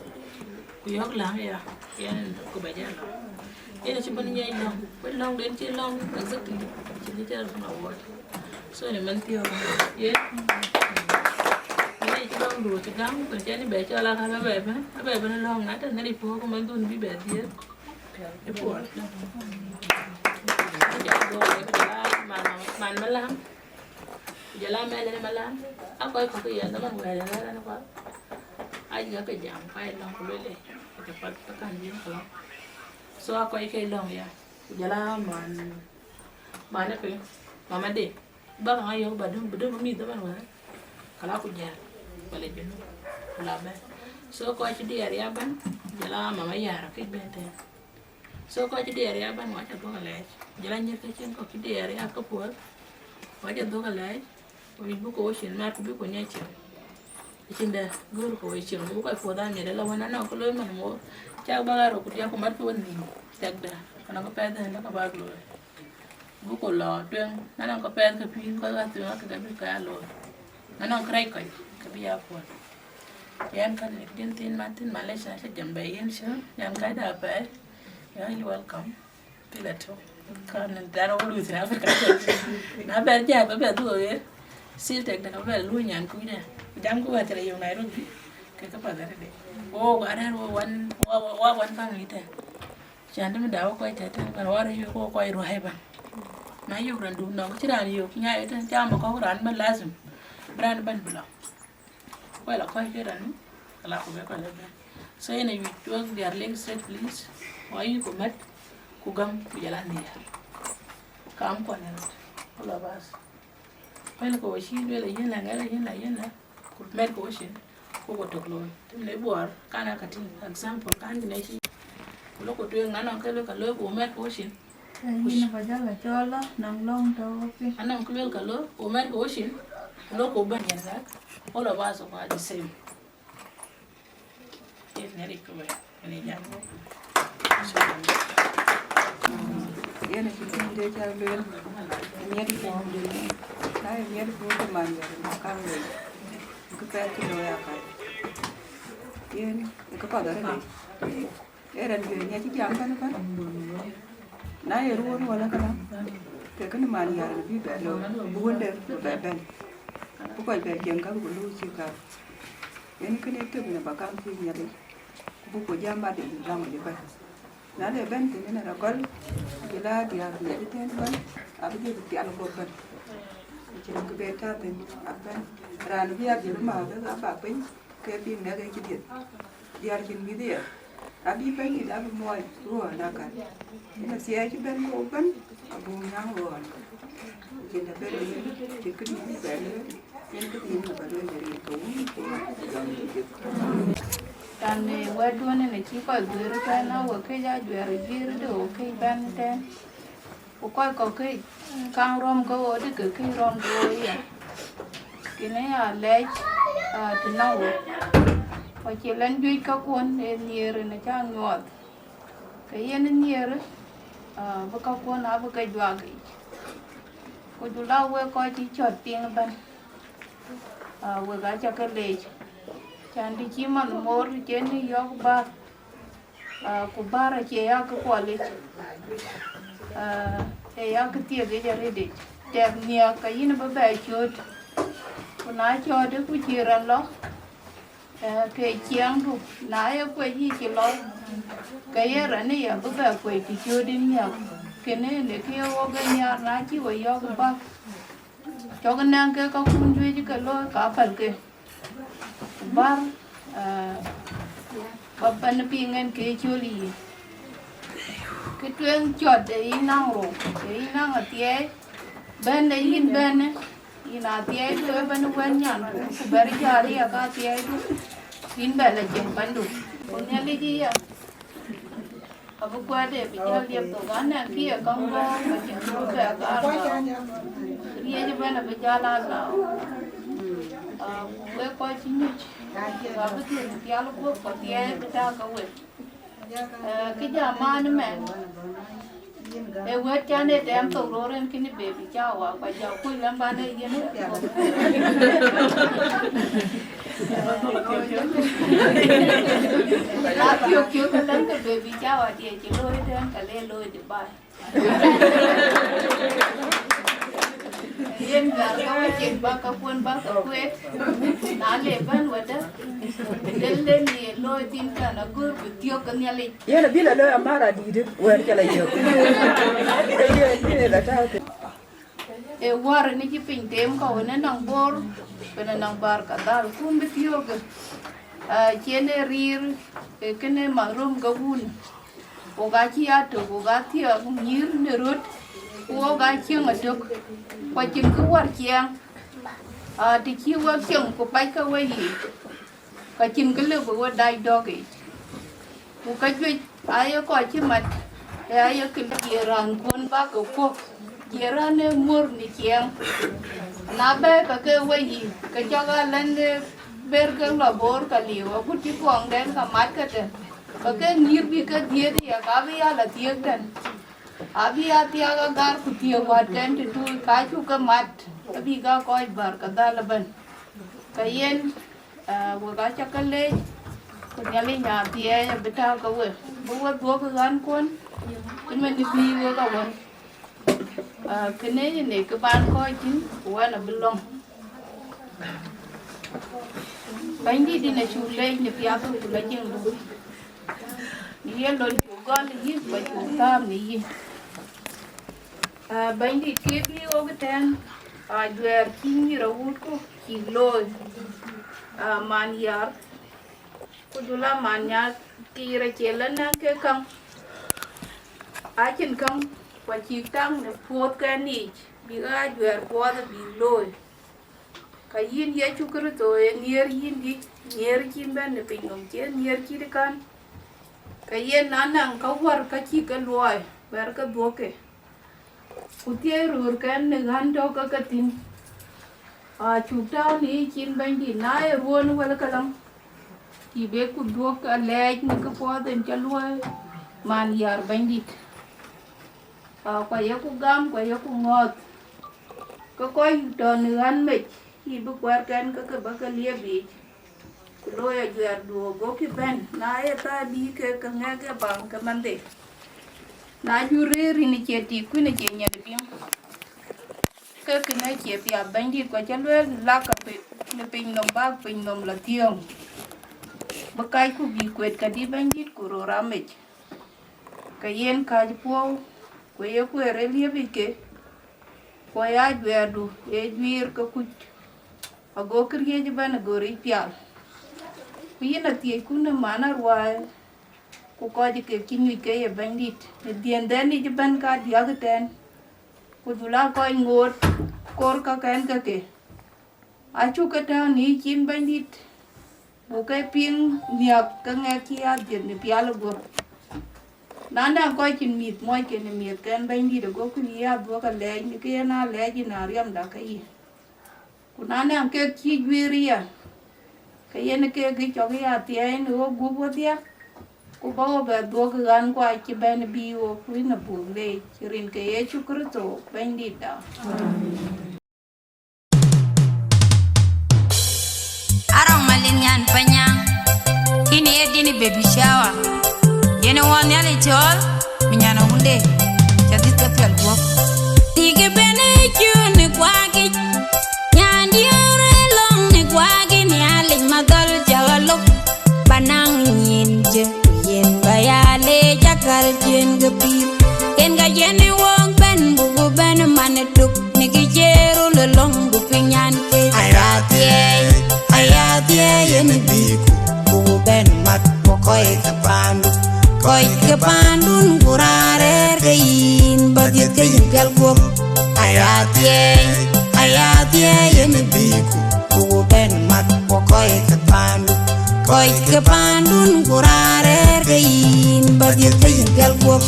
Ku yɔ̈ɔ̈k läŋ ya, yɛn ku bɛ jal lɔ. Yen acï bɛ̈n nyiɛc lɔ̈ŋ, bï lɔ̈ŋden cï lɔ̈ŋ exactly, cïn kë cï rɔt bɛ̈n awuɔ̈c. So, në mɛn thiɔ̈k, yen, yen acï lɔ̈ŋdu cï gam, ku cɛn bɛ cɔl aka bɛ bɛ bɛ̈n, abɛ bɛ̈n lɔ̈ŋ, na tɛ̈n Nhialic puɔ̈k, ku mɛn dhun bï bɛ dhiëëth. Ë puɔl. Ku jɔl a man, man Malam. Ku jɔl a mɛn ënë Malam, a kɔc kɔ̈k ke ye dhaman wɛ̈ɛ̈r ë rɛ̈ɛ̈r ɛn kual. A nyuɔ̈th ke jam, ka ye lɔ̈ŋ ku lueel ë, ke path, ke kan bï ke lɔ̈ŋ. So a kɔc ke lɔ̈ŋ ya. Ku jɔl a man, man ë piny, mama de. Bä kaŋ a yök bä döŋ, bï döŋ mïth dhaman wɛ̈ɛ̈r. Ka la ku jäl, wala Junub, ku la bɛ̈n. So kɔc cï diɛɛr ya bɛ̈n, jɔl a mama Yar akëc bɛ̈n tɛ̈n. So kɔc cï diɛɛr ya bɛ̈n, wacë dhuɔ̈k alɛɛc. Jɔl a nyïïr ke cïn kɔ̈k cï diɛɛr ya ke puɔ̈th, wacë dhuɔ̈k alɛɛc. Ku wïc bï ku wocin mat, ku bï ku nyiɛc cin. Cin dɛ gör ku wocin, ku bï kɔc puɔ̈th aa miɛt ëlä wën anɔŋ kë looi man moor. Cak bäk aa röt ku diäk ku mat kë wën nïïm, tɛkdɛ, anɔŋ kë pɛ̈th ënë lä ke bäk looi. Bï ku lɔ tueŋ, na nɔŋ kë pɛ̈th ke pïïr, kɔc ɣäth tueŋ akë ke bï ke aa looi. Na nɔŋ kërɛc kɔc, ke bï aa puɔ̈l. Yɛn kän ë këdïn thïn mat thïn, malec, acä jam bɛ yen cä, yɛn kacda apɛi, you are welcome. Pila tök. Kan dɛn wä luui thïn Africa. Na bɛ jai bä bɛ dhuɔ̈k ɣer. Sil tɛkdɛ ka bɛ luui nyan kuc dɛ. Jam ku wä thïn yök Nairobi. Ke ke path arëëdë. Wo, arɛ̈ɛ̈r wo wan, wa, wa, wa wan family tɛ̈. Cän dï mi da wä kɔc tɛ̈ tɛ̈n, kan wä rɛ̈ɛ̈r yök wo kɔc ruai bä. Na yök raan du nɔŋ, cï raan yök nyai ëtɛ̈n, cam ë kɔ̈k raan bɛ̈n lazim bï raan bɛ̈n bï lɔ. Ku ë lɔ kɔc ke raan, ala ku bï kɔc lɔ bɛ̈n. So yen awïc wek diäär, lek straight, please. Wɔ yï ku mät, ku gam, ku jɔl a nhiaar. Kam kuɔn ë rot. Ku lɔ bas. Pɛ̈l ke wo cï lueel, yen la ŋɛk, yen la, yen la. Ku mɛt ke wo cin, ku wo tök looi. Tim le buɔɔr, kan aa ka tïŋ, example, kan kï ne cï. Ku lok ku tueŋ, na nɔŋ ke lok ka looi, ku wo mɛt ke wo cin. Yïn ba jal a cɔl la, nɔŋ lɔŋ tɔ̈ piny. Anɔŋ kë lueel ka looi, ku wo mɛt ke wo cin, ku lok ku bɛ̈n yen ŋɛk. All of us are the same. Yes, Nhialic ku wek, ënë jam. Yen acï tïŋ de cä lueel, miɛt puɔ̈u dï, na ye miɛt puɔ̈u ke man yɔ̈k në kaŋ wei, kë pɛth cï looi akäl. Yen ë kë path arëët, ee rɛn juëc ŋiɛc cï jam bɛ̈n ëbɛ̈n. Na ye ruɔ̈n wala këdäŋ, ke kënë man yär në bï bɛ looi, bï wënde bï bɛ bɛ̈n. Bï kɔc bɛ cieŋ käk bï luui cï käk. Yen kënë tök në ba kaŋ thiëc Nhialic, ku bï ku jam adï bï laŋ yic ëbɛ̈n. Na le bɛ̈n thïn ënë rɔt gɔl, ku jɔl a diäär miɛt ëtɛ̈ɛ̈n ëbɛ̈n, abï dhiëth thial guɔ̈p ëbɛ̈n. Acïn kë ben tääu thïn abɛ̈n. Raan bï adhiëth määth ë abak piny, ke bï ŋɛk ë cï dhiëth. Diäär cïn mïth ë ye. Abï bɛ̈nydït abï muɔɔc ruɔ̈ɔ̈n akäl. Yen athiɛɛi cï bɛ̈n kok ëbɛ̈n, abuk nyääŋ ruɔ̈ɔ̈n. Cïn të ben yen, cïn këdï bï bɛ̈n yen, yen këdï yen ba lueel rin ke wun, ku jɔŋ dït. Than në wɛ̈tduön ënë cï kɔc guiir ëtɛ̈ɛ̈n, na wek këc ajuɛɛr ë juiir de wek këc bɛ̈n ëtɛ̈ɛ̈n. Ku kɔc kɔ̈k këc kaŋ rɔ̈m ke ɣööt, ke këc rɔ̈m ke ɣööt ya. Kënë ya lɛc, aa, të nɔŋ wek. Ku acï lɛn juëc kakuɔn ë nhiëër ënë cä nyuɔɔth. Ke yen nhiëër, aa, bï kakuɔn abï ke juak yic. Ku jɔl a wek kɔc cï cɔ̈t piŋ ëbɛ̈n, aa, wek aca ke leec. Can të cï manh moor cen yɔ̈k bäär, aa, ku bäär acie ya kë kuɔlic, aa, ee ya kë thiekic arëëtic. Tɛk nhiäk ke yïn bï bɛ cööt, ku na cööt, ku cï rɛn lɔ, ee, ke ciɛɛŋdu, na ye kuec yic cï lɔ, ke ye rɛn ë ya bï bɛ kuec të cööt yïn nhiäk. Kënë në kë ye wok ë nhiaar, na cï we yɔ̈k bäk, cɔk nɛŋ ke kakun juëc ke looi, ka päl ke. Ku bäär, ee, ba bɛ̈n piŋ ɛn ke cöl yic. Kë tueŋ cɔt de yïn naŋ rou, de yïn naŋ athiɛɛi, bɛ̈n de yïn bɛ̈n, yïn athiɛɛidu ëbɛ̈n wɛ̈n nyandu, ku bɛ̈r jäl ya ka athiɛɛidu, yïn bɛ lɔ cieŋ pandu. Ku Nhialic ë ya. Abï kuɛɛt ë bï jäl liep thok, anɛŋ kï ye käŋ bɔ̈, ku cïn kë bï bɛ gaar lɔ. Riëëc ëbɛ̈n abï jäl a lɔ. Aa, ku wek kɔc cï nyuc, ku abï dhiëth thial guɔ̈p, ku athiɛɛi bï tääu ke wek. Ee, kë jam man ëmɛn, ee wɛ̈t can ë tɛm thok röör en kënë baby shower, ku ajɔ kuc lɛ̈m ban ë yen. Na thiök thiök ke lɛ̈m ke baby shower diɛ cï looi tɛ̈n, ka le looi Dubai. Yen gäär ka wecin bäk kakuɔn bäk ke kueet, na le bɛ̈n wɛ̈tdä, lël lël ye looi thïn kan agör bï thiök ke Nhialic. Yen abï lɔ looi amär adït, wɛ̈ɛ̈r cä lɔ yök. Yen, yen la tääu thïn. Ee wäär ënë cï piny teem kɔ̈u ënë nɔŋ Bor, ënë nɔŋ Bahr el Ghazal, kun bï thiöökë. Aa, cïn ee riir, ee kënë marum ke wun. Wok acï ya tök, wok athiɔ̈k nyïïr në röt, ku wok acieŋ ëtök. Ku acïn kë wäär ciɛɛŋ. Aa, të cï wek cieŋ ku packë weyiic, ka cïn kë lëu bï we dac dɔ̈k yiic. Ku käjuëc aye kɔc cï mat, ee aye kë jiëë raan kuɔ̈n bäk ke kuɔ̈k, jiëë raan ë muɔ̈r në ciɛɛŋ. Na bɛ̈ɛ̈i ke ke weyiic, ke cɔk aa lɛ̈n ë ber kek lɔ Bor ka liu, agut cï thuɔŋden ka mat ke tɛ̈n, ke ke nyïïr bï ke dhiëëth ë ya, ka bï ya lɔ thiëëk tɛ̈n. Abï ya thiaak agar ku thiëëk wäätkɛn të tuuc, ka cuk ke mat, abï ka kɔc Bahr el Ghazal ëbɛ̈n. Ke yen, aa, wek acä ke leec, ku Nhialic athiɛɛi abï tääu ke we, bï we dhuɔ̈k ë ɣänkuɔn, cïmën bï wek awën. Aa, kënë yen ee kë ban kɔc thïn, ku wën abï lɔ̈ŋ. Bɛ̈nydït, yïn acuk leec në piathdu ku lɔ cieŋdu. Në ye lon cuk gɔl yï, ku acuk thääm në yï. Aa, Bɛ̈nydït, kë bï ɣok ëtɛ̈ɛ̈n, aa, ajuɛɛr cï nyïïr awuutku cïk looi, aa, man yar, ku jɔl a man nyath, kë yïr acie lɔ nɛ̈ŋ kek käŋ, acïn käŋ, ku acïk tak në puɔ̈thken yiic, bïk ajuɛɛr puɔth bïk looi. Ka yïn Yecu Kërtho ee nhiëër yïndï, nhiëër cïn bɛ̈n në pinynhom, cie nhiëër cït kän. Ka yen na nɔŋ ka wär ka cïk ke luɔi, wɛ̈r ke dhuɔ̈k ke. Ku thiëi röörken në ɣän tɔ̈ ke ke thïn. Acuk tääu në yï cin Bɛ̈nydït, na ye ruɔ̈ɔ̈n wël ke lam, cïï bï ku dhuɔ̈k alɛɛc në këpuɔth en ca luɔi man yar Bɛ̈nydït. Aa, ku ayeku gam, ku ayeku ŋɔ̈ɔ̈th, ke kɔc tɔ̈ në ɣän mec, cïï bï kuɛɛrken ke ke bä ke liep yiic, ku looi ajuɛɛrdu agokï bɛ̈n, na ye thaa bï kek ke ŋɛk ë baŋ ke manhde. Na jur rëër yïn acie tik, kuïn acie nyin piŋ, ke kënë acie piath Bɛ̈nydït, ku aca lueel lak apit në pinynhom, bäk pinynhom lɔ thiɔ̈ɔ̈ŋ, bï kacku bï kuet kedï Bɛ̈nydït, ku röör amec. Ke yen kääc puɔ̈u, ku ye kueer ë liep yic ke, ku aya ajuɛɛrdu ee juiir ke kuc, ago këriëëc ëbɛ̈n agör yic pial. Ku yïn athiëcku në man aruääi, ku kɔc kek cï nyuc ke ye Bɛ̈nydït, në dhiëndhɛn yic ëbɛ̈n kadiäk ëtɛ̈ɛ̈n, ku jɔl a kɔc ŋoot kor kakɛn ke ke. Acuk ke tääu në yï cin Bɛ̈nydït, buk ke piŋ nhiäk ke ŋɛk cï adhiëth në pial ë guöp. Na nɔŋ kɔc cïn mïth muɔc kenë miëthken Bɛ̈nydït, agokï yï adhuɔ̈k alɛɛc në kë yen alɛɛc yïn ariɛmda ke yï. Ku na nɔŋ kek cï juiir ëya, ke yen kek cɔk ya thiɛɛi në ɣok gup wodhia, ku bä ɣo bɛ dhuɔ̈k ë ɣän kuac cï bɛ̈n bï ɣok kuïn abuk leec, rin ke Yecu Kërtho Bɛ̈nydïtda. Arɔŋ Malith nyan Panya, yïn ye dini baby shower. Yen ë wɔ Nhialic cɔɔl, mi nyan awunde, ca dhith ke piɔl guɔ̈p. Tik ëbɛ̈n ë cun ë kuakic, nyan diëër ë lɔ̈ŋ në kuakic, Nhialic madhɔl ca ɣa lop, ba naŋ nyin jë, ku yen ba ya leec akäl cïn ke pïïr. Yen ka yen ë wok bɛ̈n, buku bɛ̈n man ë tuk. Në kë cï röl ë lɔ̈ŋ ku piny nyan ke. Aya thiëëi, aya thiëëi yen bï ku, ku bɛ̈n mat ku kɔc ke paandu. Kɔc ke paandun ku raan rɛ̈ɛ̈r ke yïn, ba dhiëth ke yïn pial guöp. Aya thiëëi, aya thiëëi yen bï ku, ku bɛ̈n mat ku kɔc ke paandu. Kɔc ke paandun ku raan rɛ̈ɛ̈r ke yïn, ba dhiëth ke yïn pial guöp.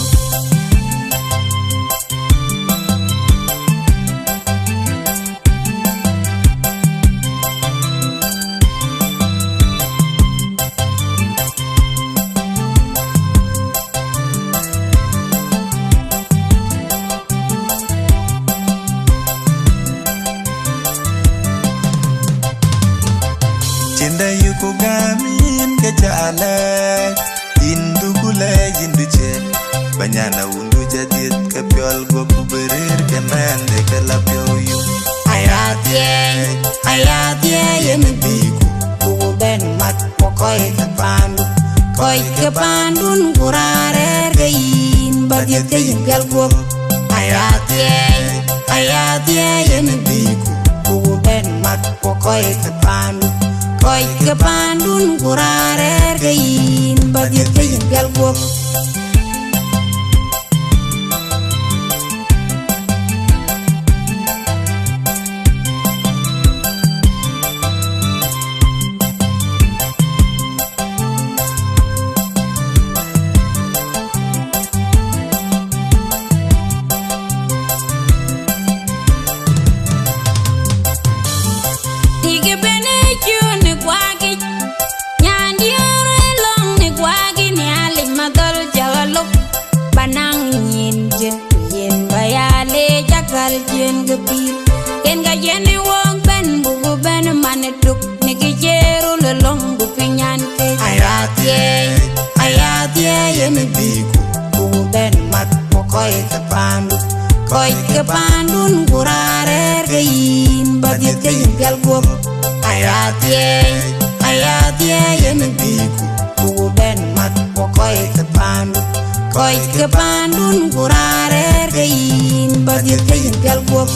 Cinda yuku gam yïn ke ca lɛ̈k, yïn duku lɛ̈k yïn ducie, ba nyan awundu ca dhiëth ke piɔl guöp ku bï rëër ke mɛnhde ke la piɔ̈u yum. Aya thiëëi, aya thiëëi yen bï ku, ku bɛ̈n mat ku kɔc ke paandu. Kɔc ke paandun ku raan rɛ̈ɛ̈r ke yïn, ba dhiëth ke yïn pial guöp. Aya thiëëi, aya thiëëi yen bï ku, ku bɛ̈n mat ku kɔc ke paandu. Kɔc ke paandun ku raan rɛ̈ɛ̈r ke yïn, ba dhiëth ke yïn pial guöp. Tik ëbɛ̈n ë cun ë kuakic, nyan diëër ë lɔ̈ŋ në kuakic, Nhialic madhɔl ca ɣa lop, ba naŋ nyin jë, ku yen ba ya leec akäl cïn ke pïïr. Yen ka yen ë wok bɛ̈n, buku bɛ̈n man ë tuk, në kë cï röl ë lɔ̈ŋ ku piny nyan ke. Aya thiëëi, aya thiëëi yen bï ku, ku bɛ̈n mat ku kɔc ke paandu. Kɔc ke paandun ku raan rɛ̈ɛ̈r ke yïn, ba dhiëth ke yïn pial guöp. Aya thiëëi, aya thiëëi yen bï ku, ku bɛ̈n mat ku kɔc ke paandu. Kɔc ke paandun ku raan rɛ̈ɛ̈r ke yïn, ba dhiëth ke yïn pial guɔ̈p.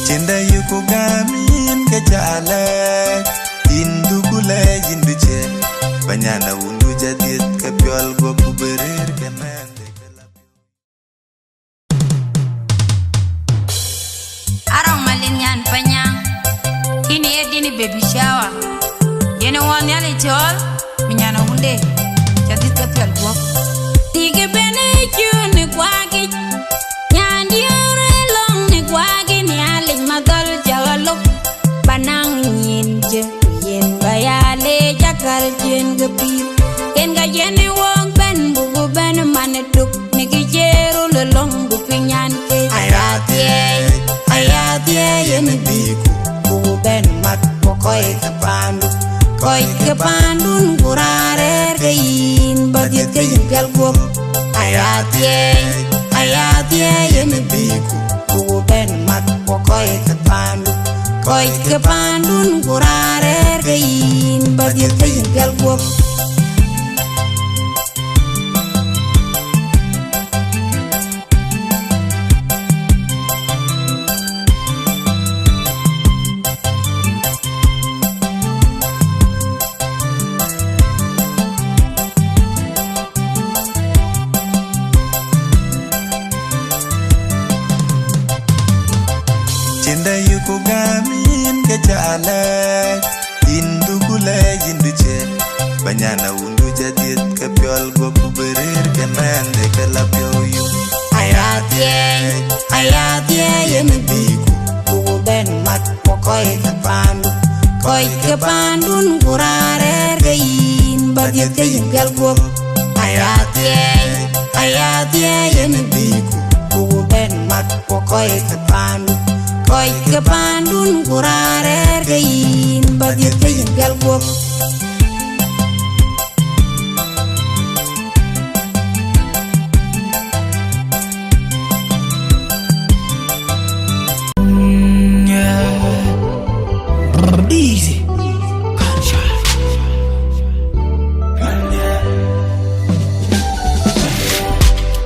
Cïn dɛ yï ku gäm yïn ke ca lɛɛc, yïn du ku lɛɛc yïn du cië, ba nyan a wun du ca dhiëth ke piɔl guɔ̈p ku bï rëër ke mɛnhde ke la. Arɔŋ Malin nyan Panya, kïn ye dini baby shower. Yen wɔ Nhialic cɔɔl, mi nyan a wunde, ca dhiëth ke piɔl guɔ̈p. Tik ë bɛ̈n ë cun ë kuakic, nyan diëër ë lɔŋ ë kuakic, Nhialic madhɔl ca ɣa lok, ba naŋ nyin jë, ku yen ba ya leec akäl cïn ke pïïr. Yen ka yen ë wok bɛ̈n, buku bɛ̈n man ë tuk, në kë cï röl ë lɔŋ, ku piny an ke. Aya thiëëc, aya thiëëc, yen ë bï ku, ku bɛ̈n mat, ku kɔc ke paandu, kɔc ke paandun, ku raan rɛ̈ɛ̈r ke yïn, ba dhiëth ke yïn pial guɔ̈p. Aya thiëëc, aya thiëëc, yen ë bï ku, ku bɛ̈n mat, ku kɔc ke paandu, kɔc ke paandun, ku raan rɛ̈ɛ̈r ke yïn, ba dhiëth ke yïn pial guɔ̈p. Cïn dɛ yï ku gäm yïn ke ca lɛɛc, yïn du ku lɛɛc yïn du cië, ba nyan a wun du ca dhiëth ke piɔl guɔ̈p ku bï rëër ke mɛnhde ke la piɔ̈u yum. Aya thiëëc, aya thiëëc, yen ë bï ku, ku bɛ̈n mat, ku kɔc ke paandu, kɔc ke paandun, ku raan rɛ̈ɛ̈r ke yïn, ba dhiëth ke yïn pial guɔ̈p. Aya thiëëc, aya thiëëc, yen ë bï ku, ku bɛ̈n mat, ku kɔc ke paandu, kɔc ke paandun, ku raan rɛ̈ɛ̈r ke yïn, ba dhiëth ke yïn pial guɔ̈p. Mm, yeah. Easy. Gunshot.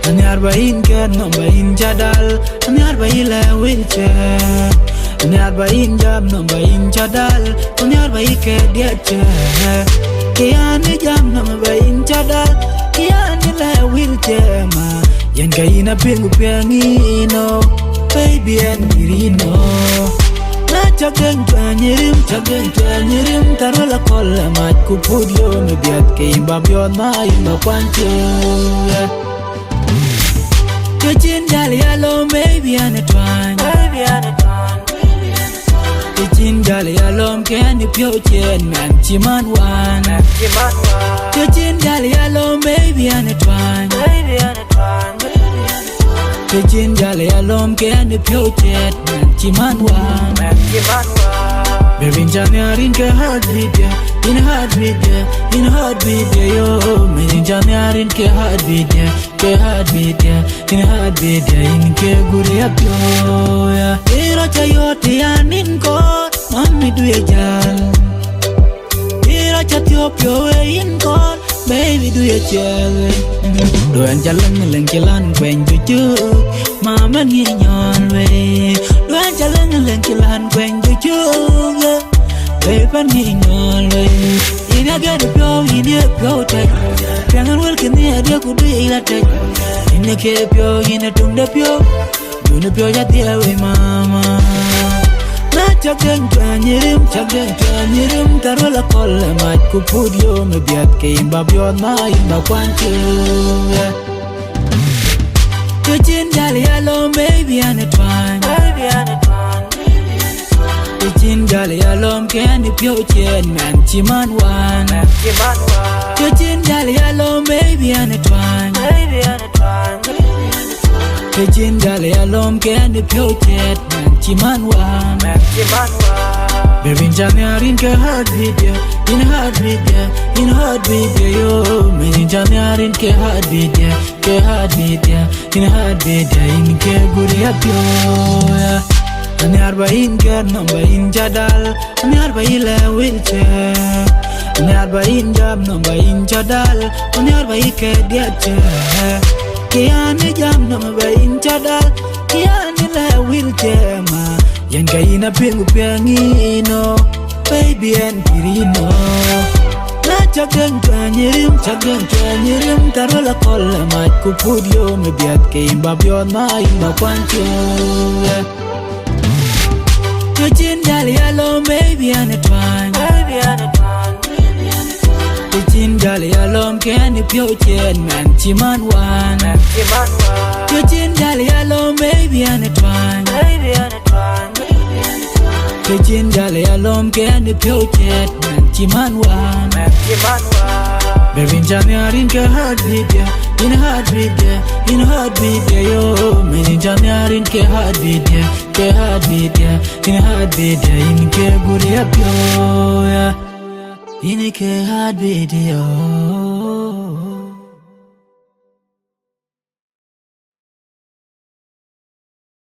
Anhiar ba yïn kɛ̈t nɔm ba yïn ca dal, anhiar ba yïn lɛ̈k wheelchair. Anhiar ba yïn jam nɔm ba yïn ca dal, anhiar ba yïn kɛ̈t diɛt cɛ. Kë yan ë jam nɔm ba yïn ca dal, kë yan ë lɛ̈k wheelchair ma. Yen ka yïn a piŋ ku piɛŋ yïn, oh, baby, ɛn kï yïn, oh. Na cak dɛŋ tuɛny rim, cak dɛŋ tuɛny rim, tharwel akɔl ë mac ku put yom ë biɛt ke yïn ba biɔt ma yïn ba kuany cï. Kë cïn jäl ya lom, baby, an ë tuany. Baby, an ë tuany. Kë cïn jäl ya lom, kë an ë piɔ̈u cïn mɛn cï man wan. Mɛn cï man wan. Kë cïn jäl ya lom, baby, an ë tuany. Baby, an ë tuany. Kë cïn jäl ya lom, kë an ë piɔ̈u cïn mɛn cï man wan. Mɛn cï man wan. Baby, in ca nhiar in ke heartbeat, yeah. In heartbeat, yeah. In heartbeat, yeah, yo. Baby, in ca nhiar in ke heartbeat, yeah. Ke heartbeat, yeah, in heartbeat, yeah, in ke guri apio, yeah. Iro cha yo ti anin ko, mami du ye jal. Iro cha tio pio we in ko, baby du ye chel. Duan cha leng leng kilan kwen ju ju, mama ni nyon we. Duan cha leng leng kilan kwen ju ju, yeah. Baby ni nyon we. In a get a pio, in a pio te. Piang and will kin the idea could be la te. In a ke pio, in a tung de pio. Dun a pio ya the way, mama. Na chak deng tuany rim, chak deng tuany rim. Tarwel akɔl ë mac ku put yom ë biɛt ke yïn ba biɔt ma yïn ba kuany cï. Kë cïn jäl ya lom, baby, an ë tuany. Baby, an ë tuany. Kë cïn jäl ya lom, kë an ë piɔ̈u cïn mɛn cï man wan. Mɛn cï man wan. Kë cïn jäl ya lom, baby, an ë tuany. Baby, an ë tuany. Kë cïn jäl ya lom, kë an ë piɔ̈u cïn mɛn cï man wan. Mɛn cï man wan. Baby, in ca nhiaar in ke heartbeat, yeah. In heartbeat, yeah. In heartbeat, yeah, yo. Baby, in ca nhiaar in ke heartbeat, yeah. Ke heartbeat, yeah. In heartbeat, yeah. In ke good, yeah, pure, yeah. Aniar ba in ke number in ca dal. Aniar ba ile wheelchair. Aniar ba in jam number in ca dal. Aniar ba ike diet chair. Kiani jam number in ca dal. Kiani le wheelchair ma. Yen ka ina piŋ piŋ ino, baby, en pirino. Na cak den tuany rim, cak den tuany rim, tarwala kol mac ku put yo me biat ke in ba biot ma in ba kwan chwe. Tuchin jal yalo, baby, an tuany. Baby, an tuany. Tuchin jal yalo, ken pio chen man chiman wan. Tuchin jal yalo, baby, an tuany. Baby, an Kecin jal ya lom ke ande piɔ̈u cɛɛt, man cï man wan. Baby, in ca nhiaar in ke heartbeat, yeah. In heartbeat, yeah. In heartbeat, yeah, yo. Man in ca nhiaar in ke heartbeat, yeah. Ke heartbeat, yeah. In heartbeat, yeah. In ke good, yeah, pure, yeah. In ke heartbeat, yo.